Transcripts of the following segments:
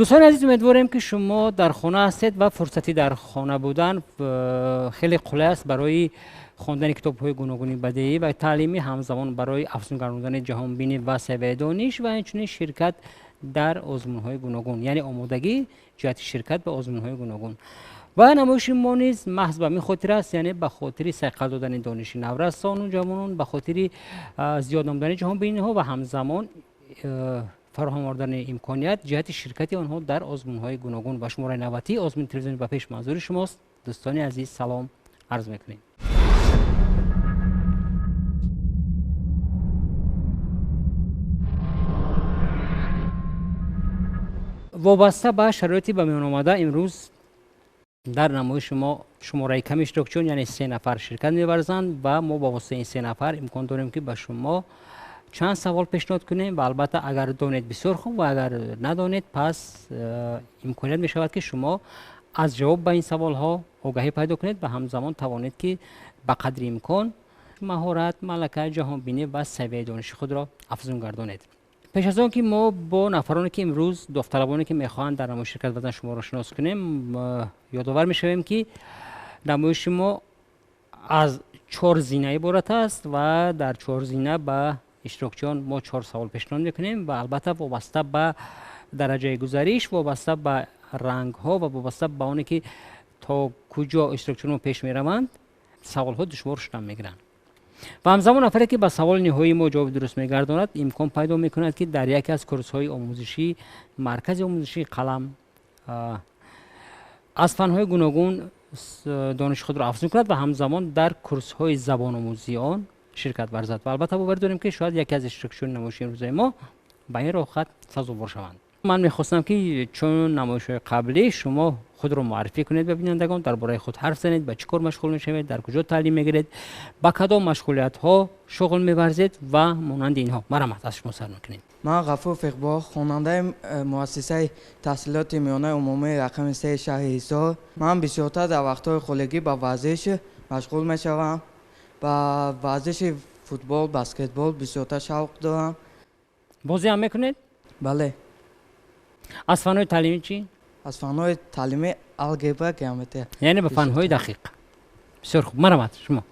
Дӯстони азиз, умедворем, ки шумо дар хона ҳастед ва фурсати дар хона будан хеле қулай аст барои хондани китобҳои гуногуни бадеӣ ва таълимӣ, ҳамзамон барои афзун гардондани ҷаҳонбинӣ ва савияи дониш ва инчунин ширкат дар озмунҳои гуногун, яъне омодагӣ ҷиҳати ширкат ба озмунҳои гуногун. Ва намоиши мо низ маҳз ба ҳамин хотир аст, яъне ба хотири сайқал додани дониши наврасону ҷавонон, ба хотири зиёд намудани ҷаҳонбиниҳо ва ҳамзамон фароҳам овардани имконият ҷиҳати ширкати онҳо дар озмунҳои гуногун. Ба шумораи навбатии озмуни телевизиони «Ба пеш» манзури шумост. Дӯстони азиз, салом арз мекунем. Вобаста ба шароити ба миён омада, имрӯз дар намоиши мо шумораи ками иштирокчиён, яъне се нафар ширкат меварзанд ва мо ба воситаи ин се нафар имкон дорем, ки ба шумо чанд савол пешниҳод кунем ва албатта, агар донед, бисёр хуб, ва агар надонед, пас имконият мешавад, ки шумо аз ҷавоб ба ин саволҳо огаҳӣ пайдо кунед ва ҳамзамон тавонед, ки ба қадри имкон маҳорат, малака, ҷаҳонбинӣ ва савияи дониши худро афзун гардонед. Пеш аз он ки мо бо нафароне, ки имрӯз довталабоне, ки мехоҳанд дар намоиш ширкат варзанд, шуморо шинос кунем, ёдовар мешавем, ки намоиши мо аз чор зина иборат аст ва дар чор зина ба иштирокчиён мо чор савол пешниҳод мекунем ва албатта, вобаста ба дараҷаи гузариш, вобаста ба рангҳо ва вобаста ба оне, ки то куҷо иштирокчиён пеш мераванд, саволҳо душвор шудан мегиранд. Ва ҳамзамон нафаре, ки ба саволи ниҳоии мо ҷавоби дуруст мегардонад, имкон пайдо мекунад, ки дар яке аз курсҳои омӯзишии маркази омӯзишии «Қалам» аз фанҳои гуногун дониши худро афзун кунад ва ҳамзамон дар курсҳои забономӯзии он ширкат варзад. Ва албатта, боварӣ дорем, ки шояд яке аз иштирокчиёни намоиши имрӯзаи мо ба ин роҳхат сазовор шаванд. Ман мехостам, ки чун намоишҳои қаблӣ, шумо худро муаррифӣ кунед ба бинандагон, дар бораи худ ҳарф занед, ба чӣ кор машғул мешавед, дар куҷо таълим мегиред, ба кадом машғулиятҳо шуғл меварзед ва монанди инҳо. Марҳамат, аз шумо сар мекунем. Ман Ғафур Фиқбо, хонандаи муассисаи таҳсилоти миёнаи умумии рақами сеи шаҳри Ҳисор. Ман бисёртар дар вақтҳои холигӣ ба варзиш машғул мешавам. Ба варзиши футбол, баскетбол бисёртар шавқ дорам. Бозӣ ҳам мекунед? Бале. Аз фанҳои таълимӣ чӣ? Аз фанҳои таълимӣ алгебра, геометрия. Яъне ба фанҳои дақиқ. Бисёр хуб, марҳамат, шумо.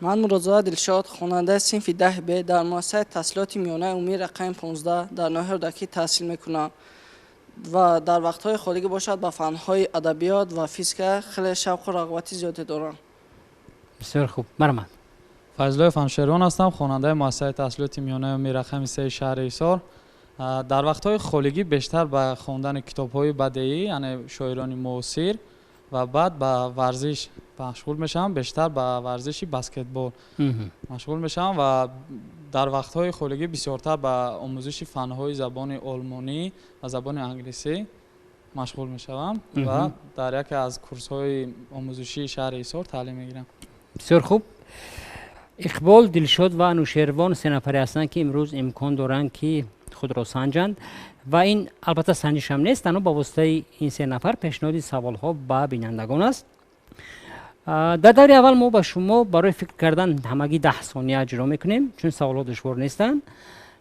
Ман Муродзода Дилшод, хонандаи синфи 10 Б дар муассисаи таҳсилоти миёнаи умумии рақами 15 дар ноҳияи Рӯдакӣ таҳсил мекунам ва дар вақтҳои холигӣ бошад, ба фанҳои адабиёт ва физика хеле шавқу рағбати зиёде дорам. Бисёр хуб, марҳамат. Файзуллоев Анушервон ҳастам, хонандаи муассисаи таҳсилоти миёнаи умумии рақами сеи шаҳри Ҳисор. Дар вақтҳои холигӣ бештар ба хондани китобҳои бадеӣ, яъне шоирони муосир, ва баъд ба варзиш машғул мешавам, бештар ба варзиши баскетбол машғул мешавам ва дар вақтҳои холигӣ бисёртар ба омӯзиши фанҳои забони олмонӣ ва забони англисӣ машғул мешавам ва дар яке аз курсҳои омӯзишии шаҳри Ҳисор таълим мегирам. Бисёр хуб. Иқбол, Дилшод ва Анушервон се нафаре ҳастанд, ки имрӯз имкон доранд, ки худро санҷанд, ва ин албатта санҷишам нест, танҳо ба воситаи ин се нафар пешниҳоди саволҳо ба бинандагон аст. Дар даври аввал мо ба шумо барои фикр кардан ҳамагӣ 10 сония ҷудо мекунем, чун саволҳо душвор нестанд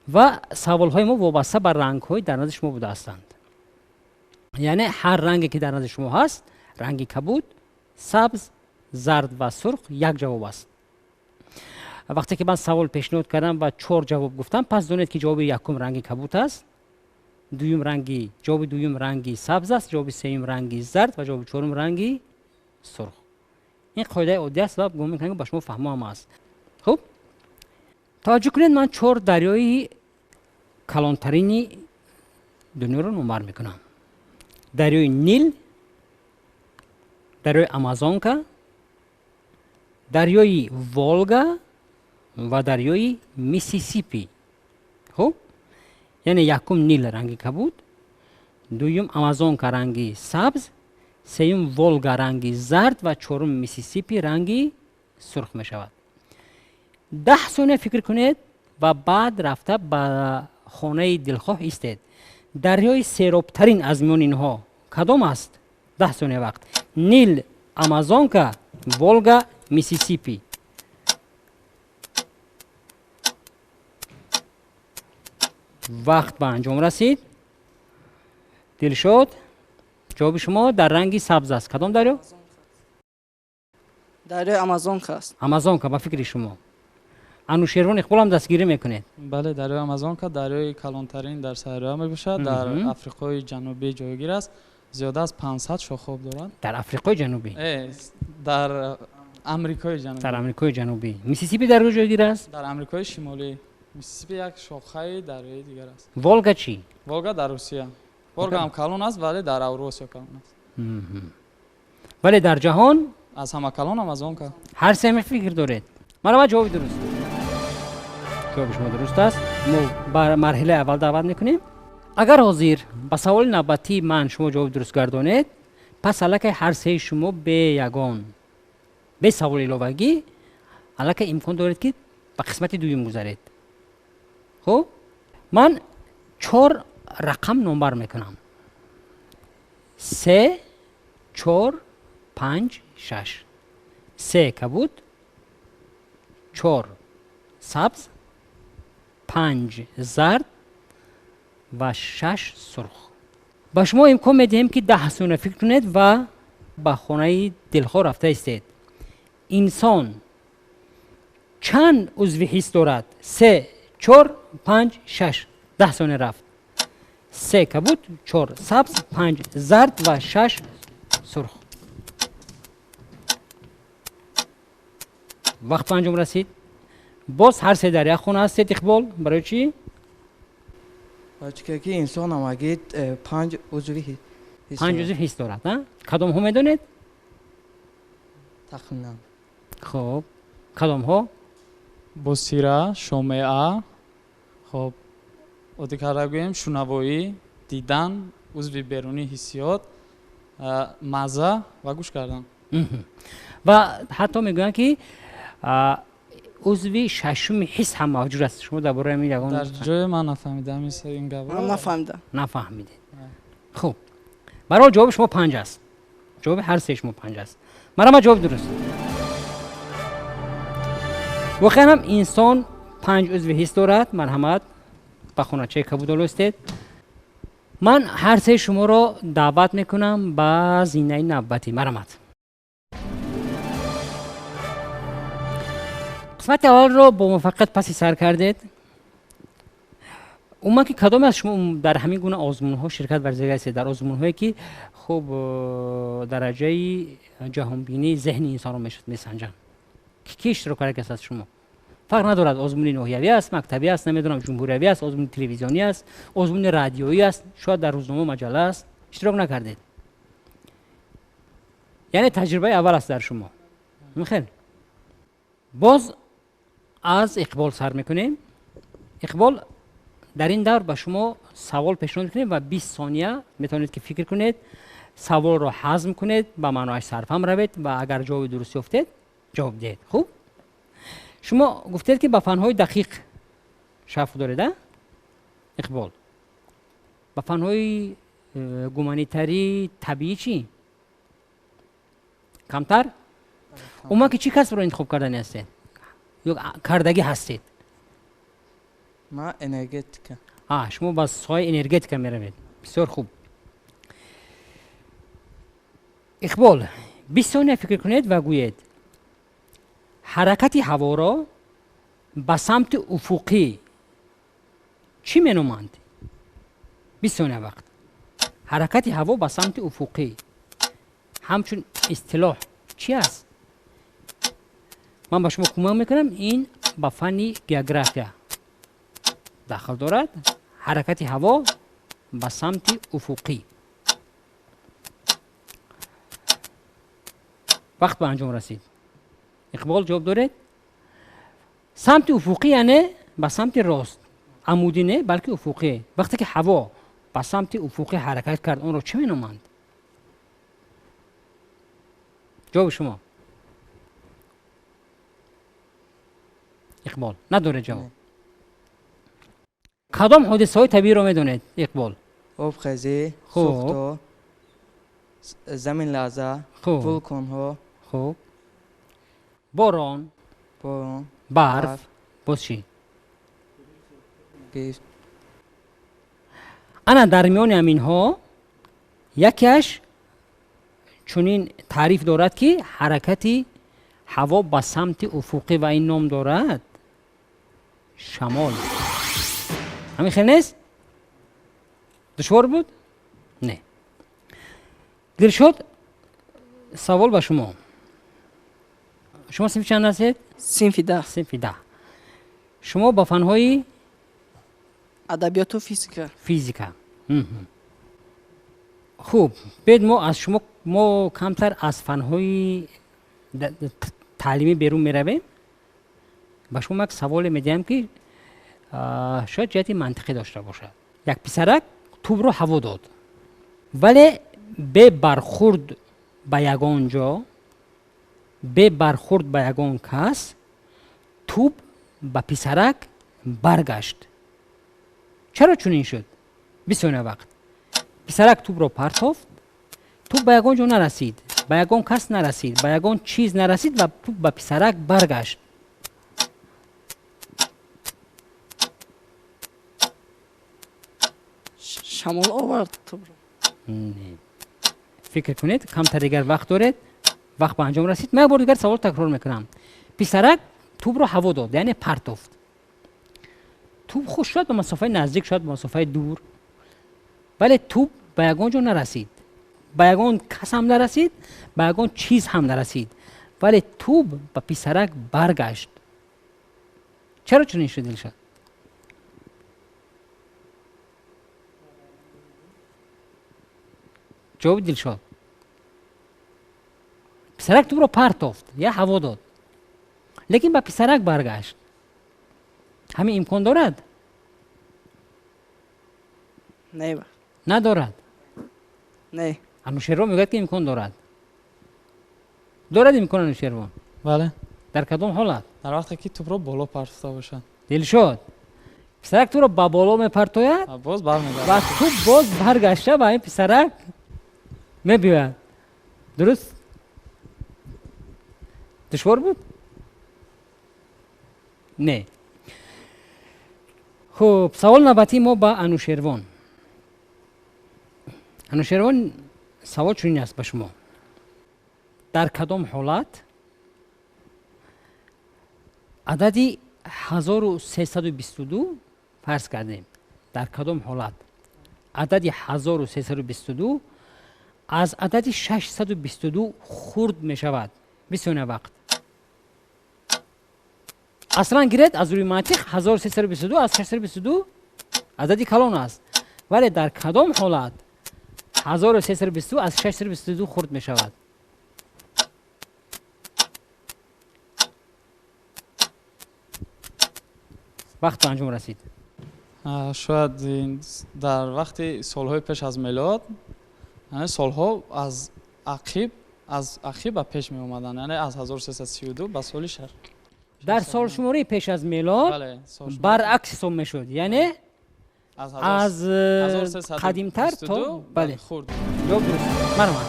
ва саволҳои мо вобаста ба рангҳои дар назди шумо буда ҳастанд. Яъне ҳар ранге, ки дар назди шумо ҳаст, ранги кабуд, сабз, зард ва сурх, як ҷавоб аст. Вақте ки ман савол пешниҳод кардам ва чор ҷавоб гуфтам, пас донед, ки ҷавоби якум ранги кабуд аст, дуюм ранги ҷавоби дуюм ранги сабз аст, ҷавоби сеюм ранги зард ва ҷавоби чорум ранги сурх. Ин қоидаи оддӣ аст ва гумон мекунам, ки ба шумо фаҳмо ҳам аст. Хуб, таваҷҷӯҳ кунед, ман чор дарёи калонтарини дунёро номбар мекунам: дарёи Нил, дарёи Амазонка, дарёи Волга ва дарёи Миссисипи. Хуб, яъне якум Нил ранги кабуд, дуюм Амазонка ранги сабз, сеюм Волга ранги зард ва чорум Миссисипи ранги сурх мешавад. 10 сония фикр кунед ва баъд рафта ба хонаи дилхоҳ истед. Дарёи серобтарин аз миёни инҳо кадом аст? 10 сония вақт. Нил, Амазонка, Волга, Миссисипи. Вақт ба анҷом расид. Дилшод, ҷавоби шумо дар ранги сабз аст. Кадом дарё? Дарёи Амазонка аст. Амазонка ба фикри шумо. Анушервон Иқболам дастгирӣ мекунед? Бале, дарёи Амазонка дарёи калонтарин дар сайёра мебошад, дар Африқои Ҷанубӣ ҷойгир аст. Зиёда аз 500 шохоб дорад. Дар Африқои Ҷанубӣ? Дар Амрикои Ҷанубӣ. Дар Амрикои Ҷанубӣ. Миссисипи дар куҷо ҷойгир аст? Дар Амрикои Шимолӣ. Миссисипи як шохаи дарёи дигар аст. Волга чӣ? Волга дар Русия. Волга ҳам калон аст, вале дар Авросиё калон аст. Вале дар ҷаҳон аз ҳама калон Амазонка. Ҳар се фикр доред. Марҳамат, ҷавоби дуруст. Ҷавоби шумо дуруст аст. Мо ба марҳилаи аввал даъват мекунем. Агар ҳозир ба саволи навбатии ман шумо ҷавоби дуруст гардонед, пас аллакай ҳар сеи шумо бе ягон бе саволи иловагӣ аллакай имкон доред, ки ба қисмати дуюм гузаред. Хуб, ман 4 рақам номбар мекунам: 3, 4, 5, 6. 3 кабуд, 4 сабз, 5 зард ва 6 сурх. Ба шумо имкон медиҳем, ки 10 сония фикр кунед ва ба хонаи дилхоҳ рафта истед. Инсон чанд узви ҳис дорад? 3, 4, 5, 6. 10 сония рафт. 3 кабуд, 4 сабз, 5 зард ва 6 сурх. Вақт ба анҷом расид. Боз ҳар се дар як хона ҳастед. Иқбол, барои чӣ? Чунки инсон ҳамагӣ 5 узви ҳис 5 узви ҳис дорад. Кадомҳо медонед? Тахминан. Хуб, кадомҳо? Босира, шомеа, хуб, оддӣ карда гӯем, шунавоӣ, дидан, узви берунии ҳиссиёт, мазза ва гӯш кардан. Ва ҳатто мегӯянд, ки узви шашуми ҳис ҳам мавҷуд аст. Шумо дар бораи ҳамин ягон дар ҷои ман нафаҳмидам ин гапро. Ман нафаҳмидам. Нафаҳмидед. Хуб, барои ҷавоби шумо 5 аст. Ҷавоби ҳар сеи шумо 5 аст. Марҳамат, ҷавоби дуруст. Воқеан ҳам инсон 5 узви ҳис дорад. Марҳамат, ба хоначаи кабуд олостед. Ман ҳар сеи шуморо даъват мекунам ба зинаи навбатӣ. Марҳамат. Қисмати аввалро бо муваффақият паси сар кардед. Умуман, ки кадоме аз шумо дар ҳамин гуна озмунҳо ширкат варзида ҳастед? Дар озмунҳое, ки хуб дараҷаи ҷаҳонбинии зеҳни инсонро месанҷанд, ки иштирок карда кас аз шумо? Фарқ надорад, озмуни ноҳиявӣ аст, мактабӣ аст, намедонам, ҷумҳуриявӣ аст, озмуни телевизионӣ аст, озмуни радиоӣ аст, шояд дар рӯзнома, маҷалла аст. Иштирок накардед, яъне таҷрибаи аввал аст дар шумо. Хел, боз аз Иқбол сар мекунем. Иқбол, дар ин давр ба шумо савол пешниҳод мекунем ва 20 сония метавонед, ки фикр кунед, саволро ҳазм кунед, ба маъноаш сарфаҳм равед ва агар ҷавоби дуруст ёфтед, ҷавоб диҳед. Хуб, шумо гуфтед, ки ба фанҳои дақиқ шавқ доред, а Иқбол? Ба фанҳои гуманитарӣ, табиӣ чӣ камтар? Умуман, ки чӣ касбро интихоб кардани ҳастед ё кардагӣ ҳастед? Ман энергетика. Шумо ба соҳаи энергетика меравед. Бисёр хуб. Иқбол, 20 сония фикр кунед ва гӯед: ҳаракати ҳаворо ба самти уфуқӣ чӣ меноманд? 20 сония вақт. Ҳаракати ҳаво ба самти уфуқӣ ҳамчун истилоҳ чӣ аст? Ман ба шумо кӯмак мекунам, ин ба фанни география дахл дорад. Ҳаракати ҳаво ба самти уфуқӣ. Вақт ба анҷом расид. Иқбол, ҷавоб доред? Самти уфуқӣ, яъне ба самти рост, амудӣ не, балки уфуқӣ. Вақте ки ҳаво ба самти уфуқӣ ҳаракат кард, онро чӣ меноманд? Ҷавоби шумо, Иқбол? Надоред ҷавоб? Кадом ҳодисаҳои табииро медонед, Иқбол? Обхезӣ, сӯхто, заминларза, вулконҳо. Хуб, борон. Борон. Барф, боз чӣ? Ана, дар миёни ҳаминҳо Якеаш чунин таъриф дорад, ки ҳаракати ҳаво ба самти уфуқӣ, ва ин ном дорад шамол. Ҳамин хел нест? Душвор буд? Не. Дилшод, савол ба шумо. Шумо синфи чанд ҳастед? Синфи 10. Синфи 10. Шумо ба фанҳои адабиёту физика. Физика. Хуб, биёед мо аз шумо мо камтар аз фанҳои таълимӣ берун меравем. Ба шумо як саволе медиҳам, ки шояд ҷиҳати мантиқӣ дошта бошад. Як писарак тӯбро ҳаво дод, вале бе бархурд ба ягон ҷо, бе бархурд ба ягон кас, тӯб ба писарак баргашт. Чаро чунин шуд? 20 сония вақт. Писарак тӯбро партофт, тӯб ба ягон ҷо нарасид, ба ягон кас нарасид, ба ягон чиз нарасид ва тӯб ба писарак баргашт. Шамол овард тӯбро. Не. Фикр кунед, камтар дигар вақт доред. Вақт ба анҷом расид. Ман як бор дигар савол такрор мекунам. Писарак тӯбро ҳаво дод, яъне партофт. Тӯб худ шояд ба масофаи наздик, шояд ба масофаи дур, вале тӯб ба ягон ҷо нарасид, ба ягон кас ҳам нарасид, ба ягон чиз ҳам нарасид, вале тӯб ба писарак баргашт. Чаро чунин шуд, Дилшод? Ҷавоби Дилшод. Писарак тӯбро партофт, я ҳаво дод, лекин ба писарак баргашт. Ҳамин имкон дорад? Не. Надорад? Не. Анушервон мегӯяд, ки имкон дорад. Дорад имкон, Анушервон? Бале. Дар кадом ҳолат? Дар вақте ки тӯбро боло партофта бошад. Дилшод, писарак тӯбро ба боло мепартояд, боз бармегардад ва тӯб боз баргашта ба ин писарак мебиёяд. Дуруст? Душвор буд? Не. Хуб, савол навбатии мо ба Анушервон. Анушервон, савол чунин аст ба шумо. Дар кадом ҳолат адади 1322, фарз кардем, дар кадом ҳолат адади 1322 аз адади 622 хурд мешавад? 20 сония вақт. Аслан гиред, аз рӯи мантиқ 1322 аз 622 адади калон аст, вале дар кадом ҳолат 1322 аз 622 хурд мешавад? Вақт ба анҷом расид. Шояд дар вақти солҳои пеш аз мелод, яъне солҳо аз ақиб ба пеш меомаданд, яъне аз 1332 ба соли шаш. Дар солшумории пеш аз мелод баръакс ҳисоб мешуд, яъне аз қадимтар то бале. Ҷавоб дуруст. Марҳамат,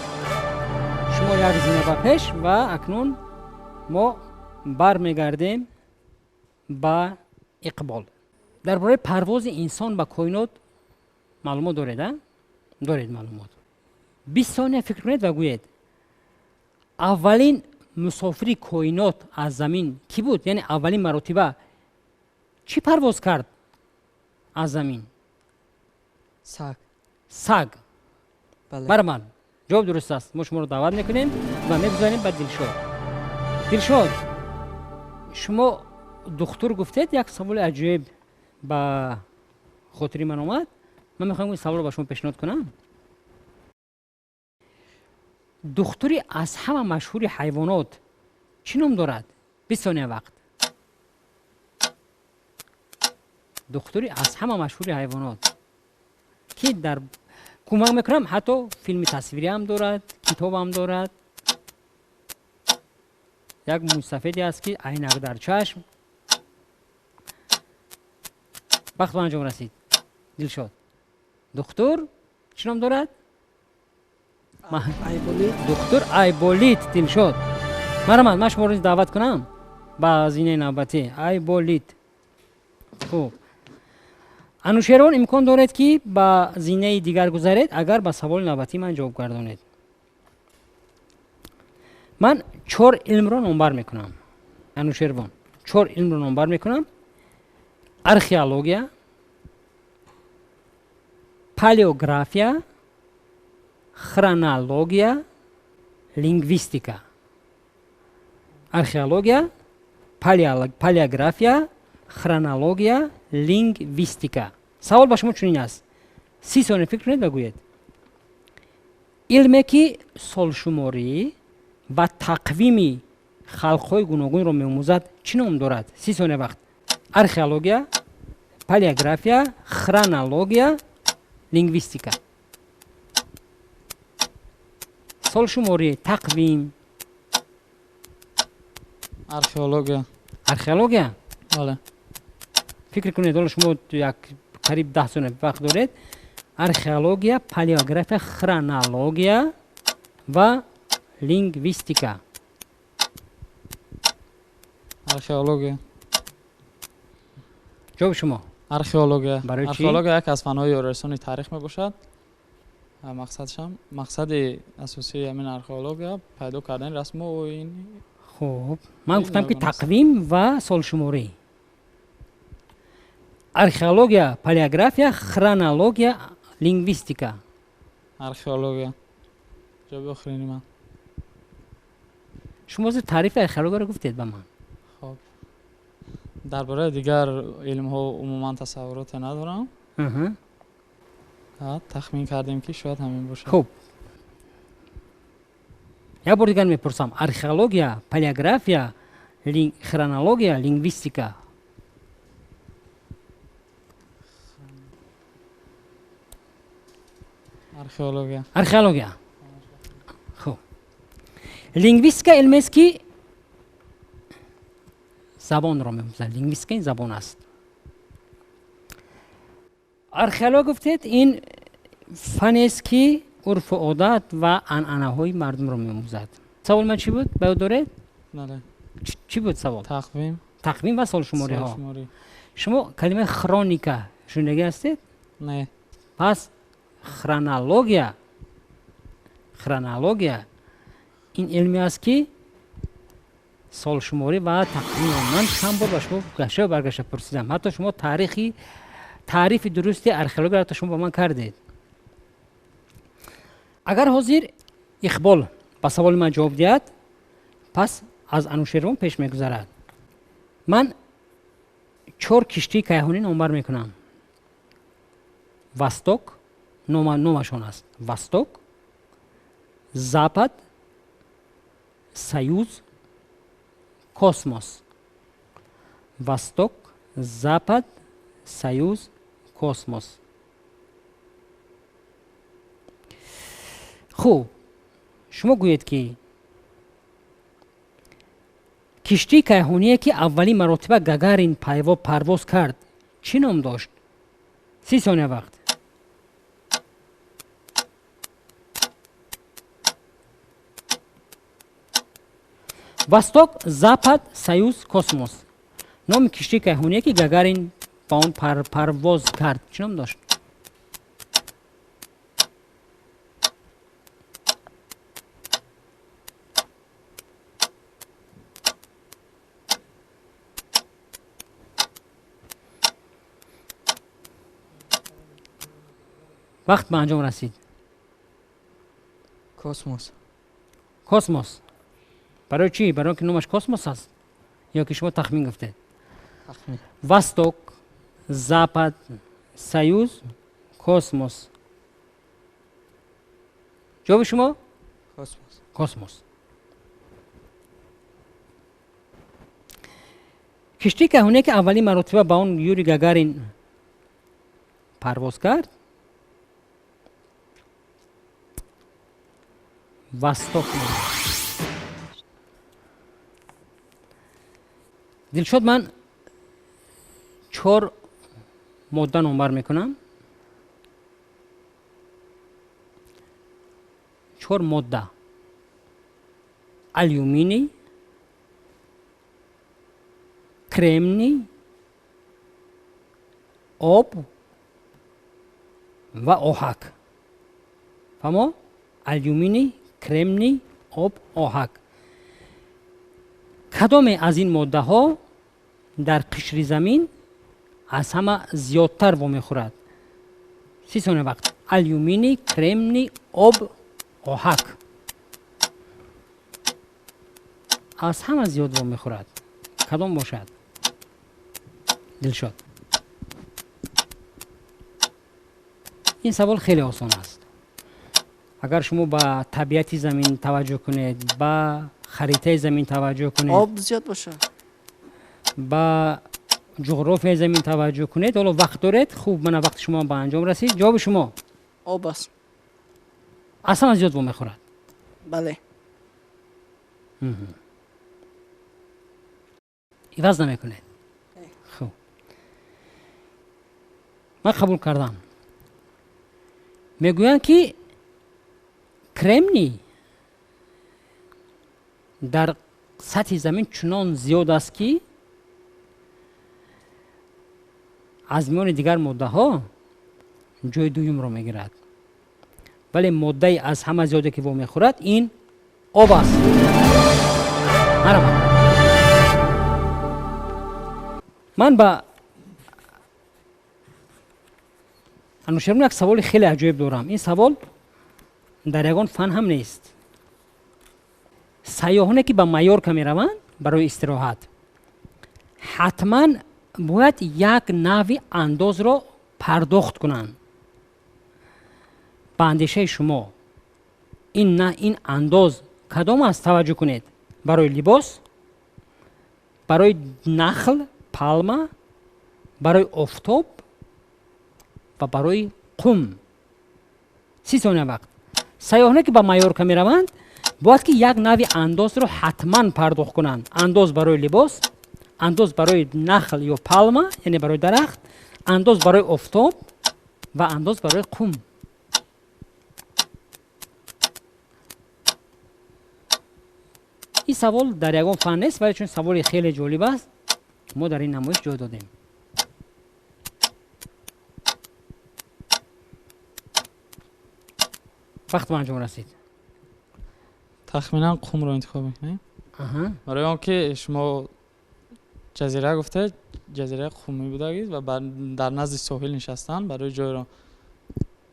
шумо як зина ба пеш, ва акнун мо бармегардем ба Иқбол. Дар бораи парвози инсон ба коинот маълумот доред? А доред маълумот? 20 сония фикр кунед ва гӯед: аввалин мусофири коинот аз замин кӣ буд? Яъне аввалин маротиба чӣ парвоз кард аз замин? Саг. Саг. Барман, ҷавоб дуруст аст. Мо шуморо даъват мекунем ва мегузарем ба Дилшод. Дилшод, шумо духтур гуфтед, як саволи аҷоиб ба хотири ман омад. Ман мехоҳам ин саволро ба шумо пешниҳод кунам. Духтури аз ҳама машҳури ҳайвонот чӣ ном дорад? 20 сония вақт. Духтури аз ҳама машҳури ҳайвонот, ки дар кӯмак мекунам, ҳатто филми тасвирӣ ҳам дорад, китобам дорад. Як мӯйсафеде аст, ки айнак дар чашм. Вақт ба анҷом расид. Дилшод, духтур чӣ ном дорад? Духтур Айболит. Дилшод, марҳамат, ман шуморо даъват кунам ба зинаи навбатӣ. Айболит. Хуб, Анушервон, имкон доред, ки ба зинаи дигар гузаред, агар ба саволи навбатии ман ҷавоб гардонед. Ман чор илмро номбар мекунам. Анушервон, чор илмро номбар мекунам: археология, палеография, хронология, лингвистика. Археология, палеография, хронология, лингвистика. Савол ба шумо чунин аст: 30 сония фикр кунед ва гӯед. Илме, ки солшуморӣ ва тақвими халқҳои гуногунро меомӯзад, чӣ ном дорад? 30 сония вақт. Археология, палеография, хронология, лингвистика. Солшуморӣ, тақвим. Археология. Археология? Бале. Фикр кунед, ҳоло шумо як қариб 10 сония вақт доред. Археология, палеография, хронология ва лингвистика. Археология. Ҷавоби шумо? Археология. Барои чӣ? Археология яке аз фанҳои ёрирасони таърих мебошад. Мақсадшам, мақсади асосии ҳамин археология пайдо кардани расму оин. Хуб, ман гуфтам, ки тақвим ва солшуморӣ. Археология, палеография, хронология, лингвистика. Археология, ҷавоби охирини ман. Шумо ҳозир таърифи археологияро гуфтед ба ман. Хоб, дар бораи дигар илмҳо умуман тасаввуроте надорам. Тахмин кардем, ки шояд ҳамин бошад. Хуб, як бор дигар мепурсам: археология, палеография, хронология, лингвистика. Археология. Археология. Хуб, лингвистика илмест, ки забонро меомӯзад. Лингвистика ин забон аст. Археолог гуфтед, ин фанест, ки урфу одат ва анъанаҳои мардумро меомӯзад. Саволи ман чӣ буд, ба ёд доред? Бале. Чӣ буд савол? Тақвим. Тақвим ва солшумориҳо. Шумо калимаи хроника шунидагӣ ҳастед? Не. Пас хронология, хронология ин илме аст, ки солшуморӣ ва тақвимро. Ман чанд бор ба шумо гаштаю баргашта пурсидам, ҳатто шумо таърихи таърифи дурусти археологияро ҳатто шумо ба ман кардед. Агар ҳозир Иқбол ба саволи ман ҷавоб диҳад, пас аз Анушервон пеш мегузарад. Ман чор киштии кайҳонӣ номбар мекунам. Восток номашон аст: Восток, Запад, Союз, Космос. Восток, Запад, Союз, Космос. Хуб, шумо гӯед, ки киштии кайҳоние, ки аввалин маротиба Гагарин парвоз кард, чӣ ном дошт? 30 сония вақт. Восток, Запад, Союз, Космос. Номи киштии кайҳоние, ки Гагарин ба он парвоз кард, чӣ ном дошт? Вақт ба анҷом расид. Космос. Космос. Барои чӣ? Барои он ки номаш Космос аст ё ки шумо тахмин гуфтед? Восток, Запад, Союз, Космос. Ҷавоби шумо? Космос. Космос. Киштии кайҳоние, ки аввалин маротиба ба он Юрий Гагарин парвоз кард, Восток. Дилшод, ман чор модда номбар мекунам, чор модда: алюминий, кремний, об, ва оҳак. Фаҳмо? Алюминий, кремний, об, оҳак. Кадоме аз ин моддаҳо дар қишри замин аз ҳама зиёдтар вомехӯрад? 30 сония вақт. Алюминий, кремний, об, оҳак. Аз ҳама зиёд вомехӯрад. Кадом бошад? Дилшод. Ин савол хеле осон аст. Агар шумо ба табиати замин таваҷҷӯҳ кунед, ба харитаи замин таваҷҷӯҳ кунед, об зиёд бошад, ба ҷуғрофияи замин таваҷҷӯҳ кунед, ҳоло вақт доред. Хуб, мана вақти шумо ба анҷом расид. Ҷавоби шумо? Об аст. Аз ҳама зиёд вомехӯрад? Бале. Иваз намекунед? Хуб, ман қабул кардам. Мегӯянд, ки кремний дар сатҳи замин чунон зиёд аст, ки аз миёни дигар моддаҳо ҷои дуюмро мегирад. Вале моддаи аз ҳама зиёде, ки вомехӯрад, ин об аст. Марҳамат. Ман ба Анушервон як саволи хеле аҷоиб дорам. Ин савол дар ягон фан ҳам нест. Сайёҳоне, ки ба Майорка мераванд барои истироҳат, ҳатман бояд як навъи андозро пардохт кунанд. Ба андешаи шумо ин на ин андоз кадом аст? Таваҷҷӯҳ кунед. Барои либос, барои нахл, палма, барои офтоб ва барои қум. 30 сония вақт. Сайёҳоне, ки ба Майорка мераванд, бояд ки як навъи андозро ҳатман пардохт кунанд. Андоз барои либос, андоз барои нахл ё палма, яъне барои дарахт, андоз барои офтоб ва андоз барои қум. Ин савол дар ягон фан нест, вале чун саволи хеле ҷолиб аст, мо дар ин намоиш ҷой додем. Вақт ба анҷом расид. Тахминан қумро интихоб мекунем. Барои он ки шумо ҷазира гуфтед, ҷазираи қумӣ будагид ва дар назди соҳил нишастан барои ҷойро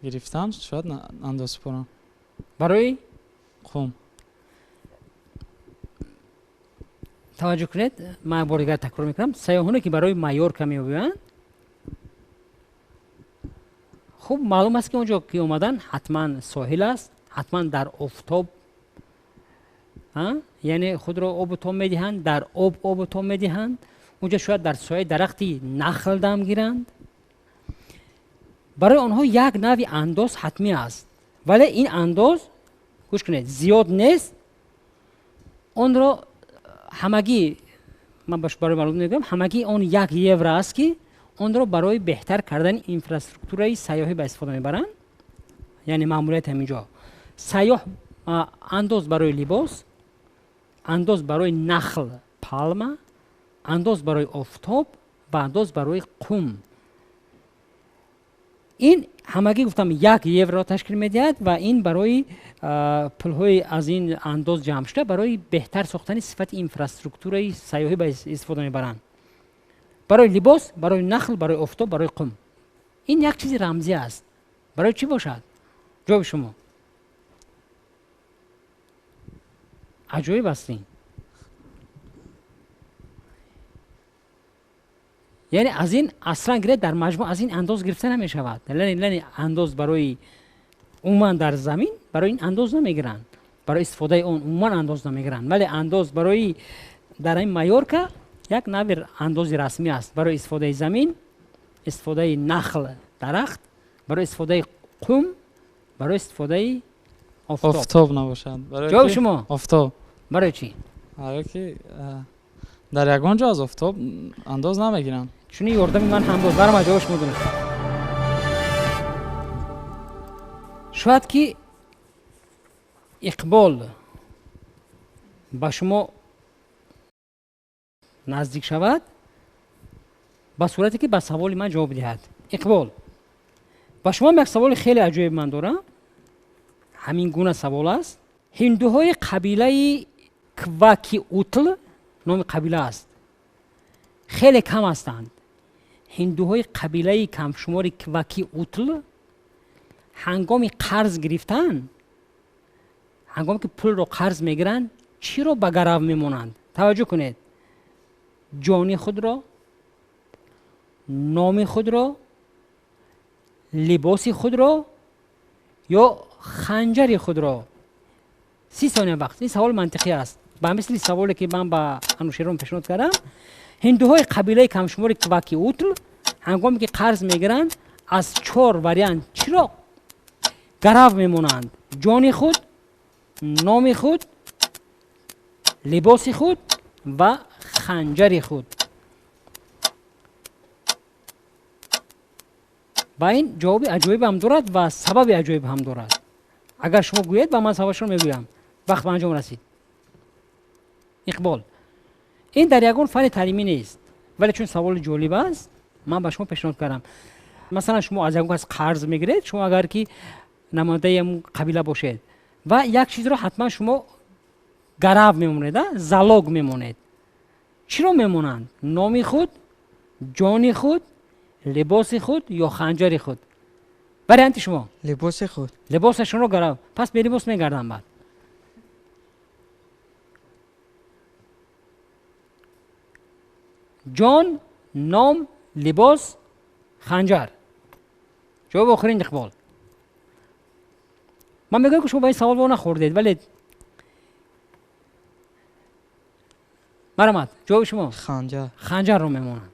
гирифтан шояд андоз супорам. Барои қум. Таваҷҷӯҳ кунед, ман як бор дигар такрор мекунам. Сайёҳоне, ки барои Майорка меоянд, хуб маълум аст, ки он ҷо ки омадан ҳатман соҳил аст, ҳатман дар офтоб, яъне худро обу тоб медиҳанд, дар об обу тоб медиҳанд, онҷо шояд дар сояи дарахти нахл дам гиранд. Барои онҳо як навъи андоз ҳатмӣ аст, вале ин андоз, гӯш кунед, зиёд нест. Онро ҳамагӣ, ман барои маълум мегӯям, ҳамагӣ он 1 евро аст, ки онро барои беҳтар кардани инфраструктураи сайёҳӣ ба истифода мебаранд. Яъне маъмурияти ҳамин ҷо сайёҳ андоз барои либос, андоз барои нахл, палма, андоз барои офтоб ва андоз барои қум. Ин ҳамагӣ, гуфтам, 1 евро ташкил медиҳад ва ин барои пулҳои аз ин андоз ҷамъ шуда барои беҳтар сохтани сифати инфраструктураи сайёҳӣ ба истифода мебаранд. Барои либос, барои нахл, барои офтоб, барои қум. Ин як чизи рамзӣ аст. Барои чӣ бошад? Ҷавоби шумо. Аҷоиб аст ин. Яъне аз ин аслан гиред, дар маҷмӯъ аз ин андоз гирифта намешавад. Яъне андоз барои умуман дар замин барои ин андоз намегиранд, барои истифодаи он умуман андоз намегиранд, вале андоз барои дар ин Майорка як навъи андози расмӣ аст барои истифодаи замин, истифодаи нахл, дарахт, барои истифодаи қум, барои истифодаи офтоб. Офтоб набошад. Ҷавоби шумо? Офтоб. Барои чӣ? Барои ки дар ягон ҷо аз офтоб андоз намегиранд. Чунин ёрдами ман ҳам буд. Барои ман ҷавоби шумо дуруст. Шояд ки Иқбол ба шумо наздик шавад ба сурате ки ба саволи ман ҷавоб диҳад. Иқбол, Ба шумо як саволи хеле аҷоиб ман дорам. Ҳамин гуна савол аст. Ҳиндуҳои қабилаи Квакиутл, номи қабила аст, хеле кам ҳастанд. Ҳиндуҳои қабилаи камшумори Квакиутл ҳангоми қарз гирифтан, ҳангоме ки пулро қарз мегиранд, чиро ба гарав мемонанд? Таваҷҷӯҳ кунед. Ҷони худро, номи худро, либоси худро ё ханҷари худро? 30 сония вақт. Ин савол мантиқӣ аст. Ба мисли саволе ки ман ба Анушервон пешниҳод кардам, ҳиндуҳои қабилаи камшумори Квакиутл ҳангоме ки қарз мегиранд, аз 4 вариант чиро гарав мемонанд? Ҷони худ, номи худ, либоси худ ва ханҷари худ. Ва ин ҷавоби аҷоиб ҳам дорад ва сабаби аҷоиб ҳам дорад. Агар шумо гӯед, ба ман сабабашро мегӯям. Вақт ба анҷом расид. Иқбол, ин дар ягон фанни таълимӣ нест, вале чун саволи ҷолиб аст, ман ба шумо пешниҳод кардам. Масалан, шумо аз ягон кас қарз мегиред, шумо агар ки намояндаи ҳамун қабила бошед ва як чизро ҳатман шумо гарав мемонед, залог мемонед. Чиро мемонанд? Номи худ, ҷони худ, либоси худ ё ханҷари худ? Варианти шумо? Либоси худ. Либосашонро гарав. Пас белибос мегарданд баъд. Ҷон, ном, либос, ханҷар. Ҷавоби охирин Иқбол. Ман мегӯям ки шумо ба ин савол во нахӯрдед, вале марҳамат, ҷавоби шумо? Ханҷар. Ханҷарро мемонам.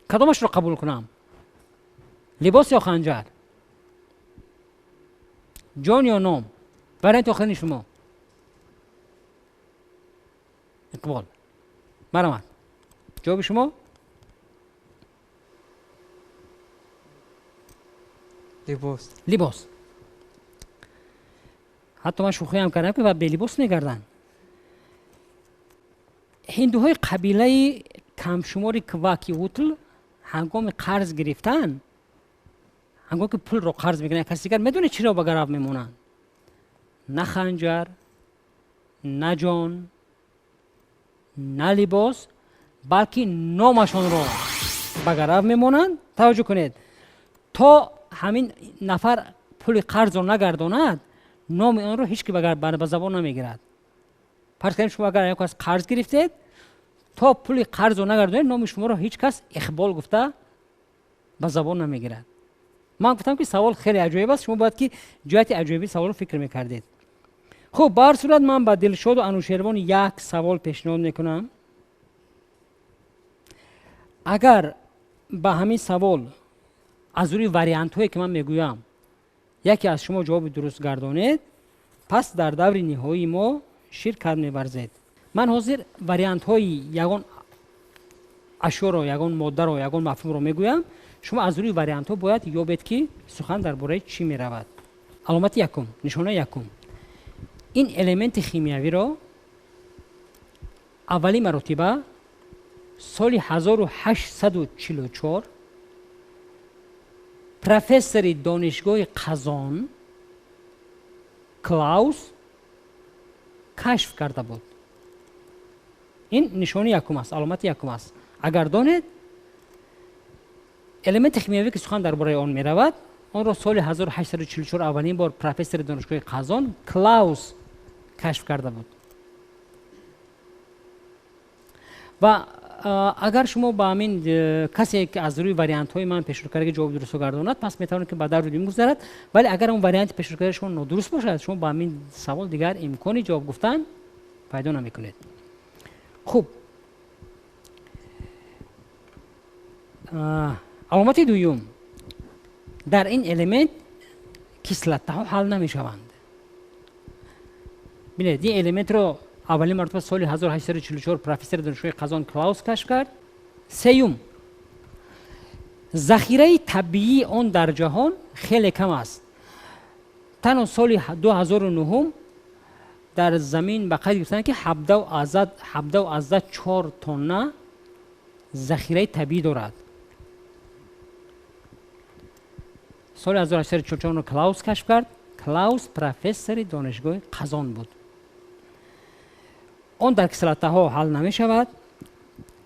Кадомашро қабул кунам? Либос ё ханҷар? Ҷон ё ном? Варианти охирини шумо? Иқбол, марҳамат, ҷавоби шумо? Либос. Либос. Ҳатто ман шӯхиам кардам ки белибос мегарданд. Ҳиндуҳои қабилаи камшумори Квакиутл ҳангоми қарз гирифтан, ҳангоме ки пулро қарз мегиранд, каси дигар медонед чиро ба гарав мемонанд? На ханҷар, на ҷон, на либос, балки номашонро ба гарав мемонанд. Таваҷҷӯҳ кунед, то ҳамин нафар пули қарзро нагардонад, номи онро ҳеҷ ки ба забон намегирад. Фарз кунем шумо агар як кас қарз гирифтед, то пули қарзро нагардонед, номи шуморо ҳеҷ кас Иқбол гуфта ба забон намегирад. Ман гуфтам ки савол хеле аҷоиб аст, шумо бояд ки ҷиҳати аҷоиби саволро фикр мекардед. Хуб, ба ҳар сурат ман ба Дилшоду Анушервон як савол пешниҳод мекунам. Агар ба ҳамин савол аз рӯи вариантҳое ки ман мегӯям яке аз шумо ҷавоби дуруст гардонед, пас дар даври ниҳоии мо ширкат меварзед. Ман ҳозир вариантҳои ягон ашёро, ягон моддаро, ягон мафҳумро мегӯям. Шумо аз рӯи вариантҳо бояд ёбед ки сухан дар бораи чӣ меравад. Аломати якум, нишонаи якум. Ин элементи химиявиро аввалин маротиба соли 1844 профессори донишгоҳи Қазон Клаус кашф карда буд. Ин нишони якум аст, аломати якум аст. Агар донед, элементи химиявӣ ки сухан дар бораи он меравад, онро соли 1844 аввалин бор профессори донишгоҳи Қазон Клаус кашф карда буд. Ва агар шумо ба ҳамин касе ки аз рӯи вариантҳои ман пешниҳодкардаги ҷавоби дурустро гардонад, пас метавонад ки ба даври дуюм гузарад. Вале агар он варианти пешниҳодкардаи шумо нодуруст бошад, шумо ба ҳамин савол дигар имкони ҷавоб гуфтан пайдо намекунед. Хуб, аломати дуюм. Дар ин элемент кислотаҳо ҳал намешаванд. Бинед, ин элементро аввалин маротиба соли 1844 профессори донишгоҳи Қазон Клаус кашф кард. Сеюм, захираи табиии он дар ҷаҳон хеле кам аст. Танҳо соли 2009 дар замин ба қайд гирифтанд ки 17,4 тонна захираи табиӣ дорад. Соли 1844 Клаус кашф кард. Клаус профессори донишгоҳи Қазон буд. Он дар кислотаҳо ҳал намешавад.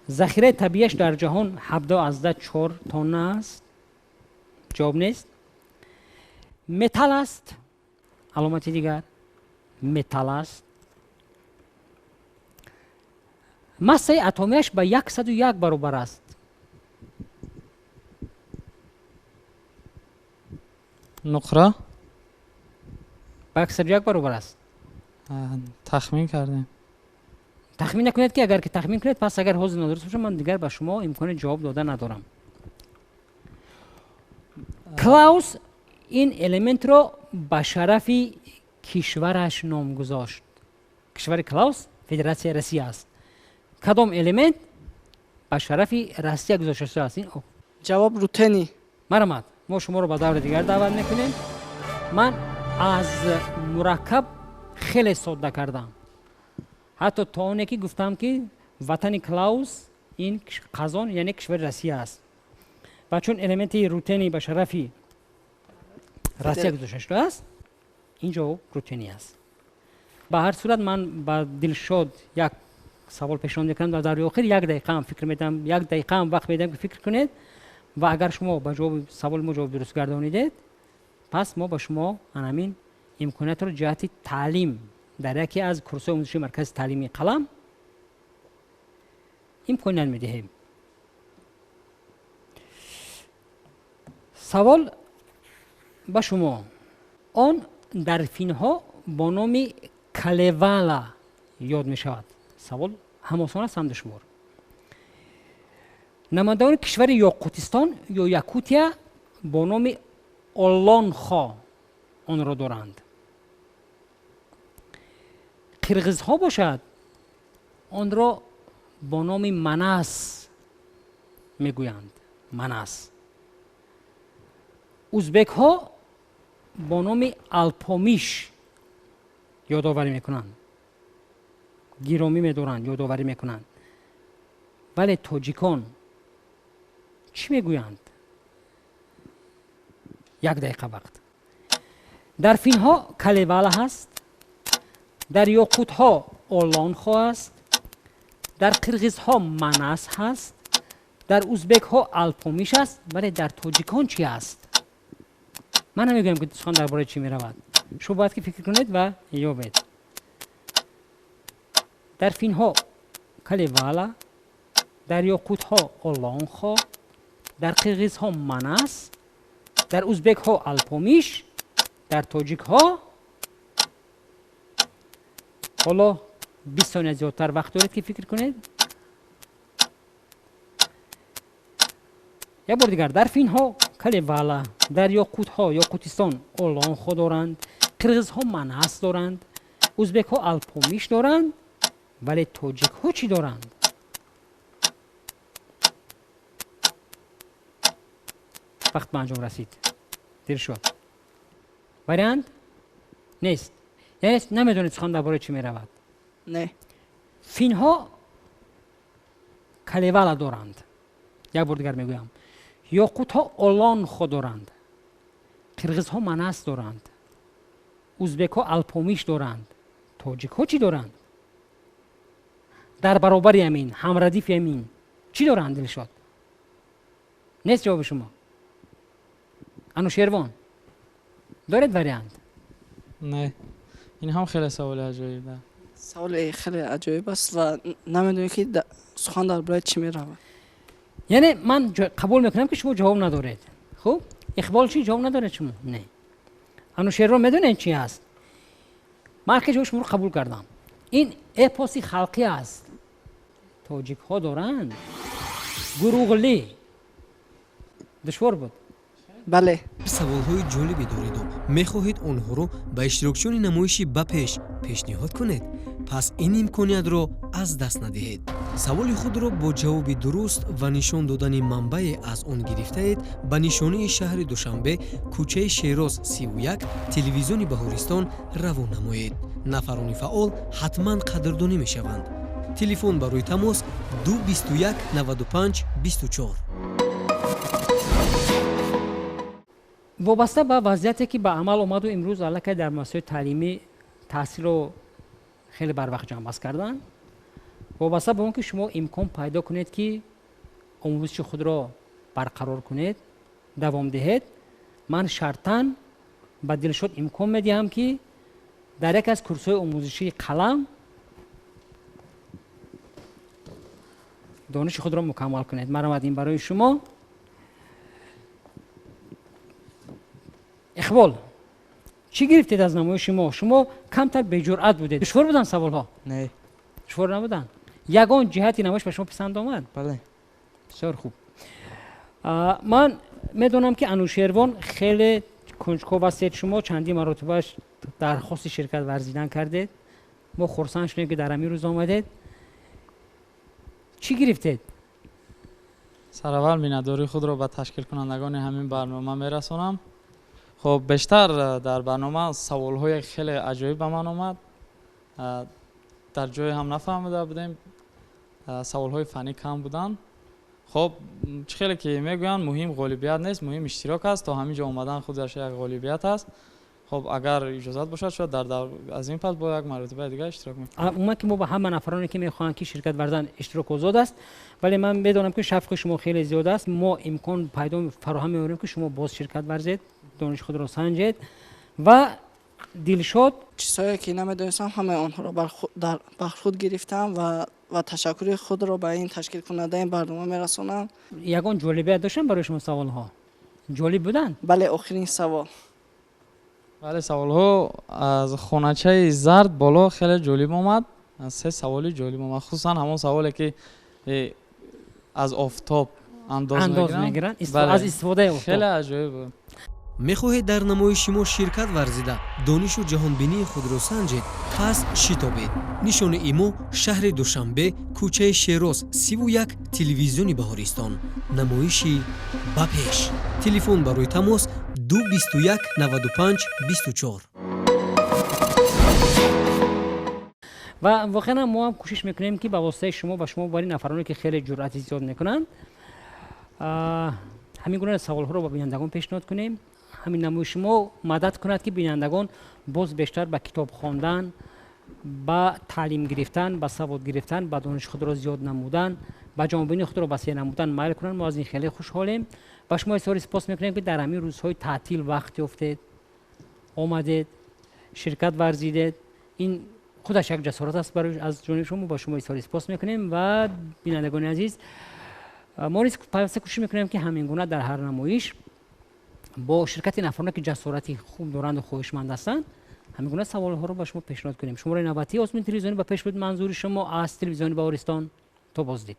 Захираи табиияш дар ҷаҳон 17,4 тонна аст. Ҷавоб нест. Металл аст. Аломати дигар металл аст. Массаи атомияш ба 101 баробар аст. Нуқра ба 101 баробар аст. Тахмин кардем. Тахмин накунед, ки агар ки тахмин кунед, пас агар ҳозир нодуруст бошад, ман дигар ба шумо имкони ҷавоб дода надорам. Клаус ин элементро ба шарафи кишвараш ном гузошт. Кишвари Клаус Федератсияи Россия аст. Кадом элемент ба шарафи Россия гузошта шудааст? Ин ҷавоб рутени. Марҳамат, мо шуморо ба даври дигар даъват мекунем. Ман аз мураккаб хеле содда кардам, ҳатто то оне ки гуфтам, ки ватани Клаус ин Қазон, яъне кишвари Россия аст. Ва чун элементи рутени ба шарафи Россия гузошта шудааст, ин ҷавоб рутени аст. Ба ҳар сурат, ман ба Дилшод як савол пешниҳод мекунам дар даври охир. Як дақиқаам фикр медиҳам, як дақиқаам вақт медиҳам, ки фикр кунед, ва агар шумо ба ҷавоби саволи мо ҷавоби дуруст гардонидед, пас мо ба шумо анамин имкониятро ҷиҳати таълим дар яке аз курсҳои омӯзишии маркази таълимии Қалам имконият медиҳем. Савол ба шумо: он дар финҳо бо номи Калевала ёд мешавад. Савол ҳам осон аст, ҳам душвор. Намояндагони кишвари Ёқутистон ё Якутия бо номи Олонхо онро доранд. Қирғизҳо бошад, онро бо номи Манас мегӯянд, Манас. Узбекҳо бо номи Алпомиш ёдоварӣ мекунанд, гиромӣ медоранд, ёдоварӣ мекунанд. Вале тоҷикон чӣ мегӯянд? Як дақиқа вақт. Дар финҳо Калевала ҳаст, дар ёқутҳо Олонхо аст, дар қирғизҳо Манас ҳаст, дар узбекҳо Алпомиш аст, вале дар тоҷикон чӣ аст? Ман намегӯям, ки сухан дар бораи чӣ меравад. Шумо бояд ки фикр кунед ва ёбед. Дар финҳо Калевала, дар ёқутҳо Олонхо, дар қирғизҳо Манас, дар узбекҳо Алпомиш, дар тоҷикҳо? Ҳоло 20 сония зиёдтар вақт доред, ки фикр кунед. Як бор дигар: дар финҳо Калевала, дар ёқутҳо, Ёқутистон, Олонхо доранд, қирғизҳо Манас доранд, узбекҳо Алпомиш доранд, вале тоҷикҳо чӣ доранд? Вақт ба анҷом расид. Дилшод, вариант нест, яъне намедонед, сухан дар бораи чӣ меравад? Не. Финҳо Калевала доранд, як бор дигар мегӯям, ёқутҳо Олонхо доранд, қирғизҳо Манас доранд, узбекҳо Алпомиш доранд. Тоҷикҳо чӣ доранд? Дар баробари амин, ҳамрадифи амин чӣ доранд? Дилшод, нест ҷавоби шумо. Анушервон, доред вариант? Не, ин ҳам хеле саволи аҷоиб. Саволи хеле аҷоиб аст ва намедонем, ки сухан дар бораи чӣ меравад. Яъне ман қабул мекунам, ки шумо ҷавоб надоред. Хуб, Иқбол, чӣ, ҷавоб надоред шумо? Не. Анушервон, медонед, чӣ ҳаст? Ман ки ҷавоби шуморо қабул кардам. Ин эпоси халқӣ аст, тоҷикҳо доранд, Гуруғлӣ. Душвор буд? Бале. Саволҳои ҷолибе дореду мехоҳед онҳоро ба иштирокчиёни намоиши «Ба пеш» пешниҳод кунед? Пас ин имкониятро аз даст надиҳед. Саволи худро бо ҷавоби дуруст ва нишон додани манбае аз он гирифтаед ба нишонии шаҳри Душанбе, кӯчаи Шероз, 31, телевизиони Баҳористон равон намоед. Нафарони фаъол ҳатман қадрдонӣ мешаванд. Телефон барои тамос 2 21 95 24. Вобаста ба вазъияте ки ба амал омаду имрӯз аллакай дар муассисаҳои таълимӣ таҳсилро хеле барвақт ҷамъбаст карданд, вобаста ба он ки шумо имкон пайдо кунед ки омӯзиши худро барқарор кунед, давом диҳед, ман шартан ба Дилшод имкон медиҳам ки дар яке аз курсҳои омӯзишии қалам дониши худро мукаммал кунед. Марҳамат, ин барои шумо. Иқбол, чӣ гирифтед аз намоиши мо? Шумо камтар беҷуръат будед. Душвор буданд саволҳо? Не. Душвор набуданд? Ягон ҷиҳати намоиш ба шумо писанд омад? Бале. Бисёр хуб. Ман медонам ки Анушервон хеле кунҷков ҳастед. Шумо чандин маротибаш дархости ширкат варзидан кардед. Мо хурсанд шудем ки дар ҳамин рӯз омадед. Чӣ гирифтед? Сараввал миннатдории худро ба ташкилкунандагони ҳамин барнома мерасонам. Хоб, бештар дар барнома саволҳои хеле аҷоиб ба ман омад. Дар ҷое ҳам нафаҳмида будем, саволҳои фаннӣ кам буданд. Хоб, чӣ хеле ки мегӯянд, муҳим ғолибият нест, муҳим иштирок аст. То ҳамин ҷо омадан худаш як ғолибият аст. Хоб, агар иҷозат бошад, шояд аз ин пас бо як маротибаи дигар иштирок мекунем. Умуман ки мо ба ҳама нафароне ки мехоҳанд ки ширкат варзанд, иштирок озод аст, вале ман медонам ки шавқи шумо хеле зиёд аст. Мо имкон пайдо фароҳам меорем ки шумо боз ширкат варзед, дониши худро санҷед. Ва Дилшод, чизҳое ки намедонистам ҳамаи онҳоро бар худ гирифтам ва ташаккури худро ба ин ташкилкунандаи барнома мерасонам. Ягон ҷолибият доштанд барои шумо саволҳо? Ҷолиб буданд? Бале, охирин савол. Бале, саволҳо аз хоначаи зард боло хеле ҷолиб омад. Се саволи ҷолиб омад, хусусан ҳамон саволе ки аз офтоб андоз мегиранд, аз истифодаи офтоб. Хеле аҷоиб буд. Мехоҳед дар намоиши мо ширкат варзида донишу ҷаҳонбинии худро санҷед? Пас шитобед. Нишони имо шаҳри Душанбе, кӯчаи Шероз 31, телевизиони Баҳористон. Намоиши ба пеш. Телефон барои тамос 221 95 24. Ва воқеан мо ҳам кӯшиш мекунем ки ба воситаи шумо ба шумо барои нафароне ки хеле ҷуръати зиёд мекунанд, ҳамин гуна саволҳоро ба бинандагон пешниҳод кунем. Ҳамин намоиши мо мадад кунад ки бинандагон боз бештар ба китоб хондан, ба таълим гирифтан, ба савод гирифтан, ба дониши худро зиёд намудан, ба ҷаҳонбинии худро васеъ намудан майл кунанд. Мо аз ин хеле хушҳолем ва шумо изҳори сипос мекунем ки дар ҳамин рӯзҳои таътил вақт ёфтед, омадед, ширкат варзидед. Ин худаш як ҷасорат аст барои аз ҷониби шумо. Ба шумо изҳори сипос мекунем ва бинандагони азиз, мо низ пайваста кӯшиш мекунем ки ҳамин гуна дар ҳар намоиш бо ширкати нафароне ки ҷасорати хуб доранду хоҳишманд ҳастанд, ҳамин гуна саволҳоро ба шумо пешниҳод кунем. Шумораи навбатии озмуни телевизионӣ ба пеш буд манзури шумо аз телевизиони Баҳористон. То боздид.